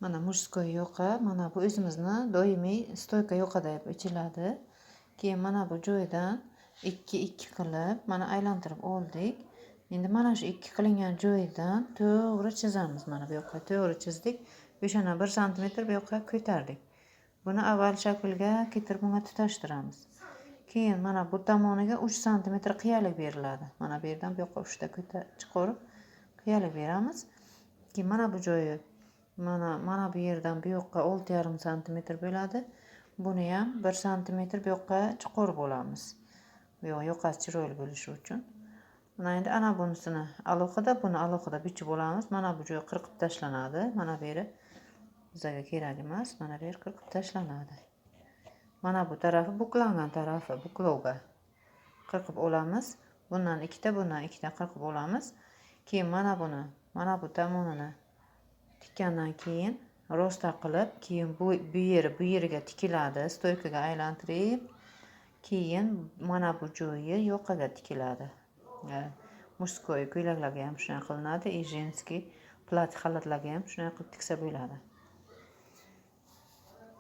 Mana мужской yoqa, mana bu o'zimizni doimiy стойка yoqa deb bichiladi. Keyin mana bu joydan ikki ikki qilib, mana aylantirib oldik. Endi mana shu ikki qilingan joyidan to'g'ri chizamiz. Mana bu yoqqa to'g'ri chizdik. O'shandan 1 santimetr bu yoqqa ko'tardik. Buni oval shaklga keltirib, bunga tutashtiramiz. Keyin mana bu tomoniga 3 santimetr qiyalik beriladi. Mana bu yerdan bu yoqqa uchta chiqarib qiyalik beramiz. Keyin mana bu joyi, mana bu yerdan bu yoqqa 6,5 santimetr bo'ladi. Buni ham 1 santimetr bu yoqqa chiqarib olamiz, bu yoq yoqasi chiroyli bo'lishi uchun. Mana endi ana bunisini alohida, buni alohida bichib olamiz. Mana bu joyi qirqib tashlanadi. Mana bu yeri bizga kerak emas, mana bu yer qirqib tashlanadi. Mana bu tarafi buklangan tarafi, buklovga qirqib olamiz. Bundan ikkita, bundan ikkita qirqib olamiz. Keyin mana buni, mana bu tomonini tikkandan keyin rosta qilib, keyin bu yeri bu yeriga tikiladi, стойка ga aylantirib, keyin mana bu joyi yoqaga tikiladi. Мужской ko'ylaklarga ham shunaqa qilinadi и женский платье, xalatlarga ham shunaqa qilib tiksa bo'ladi.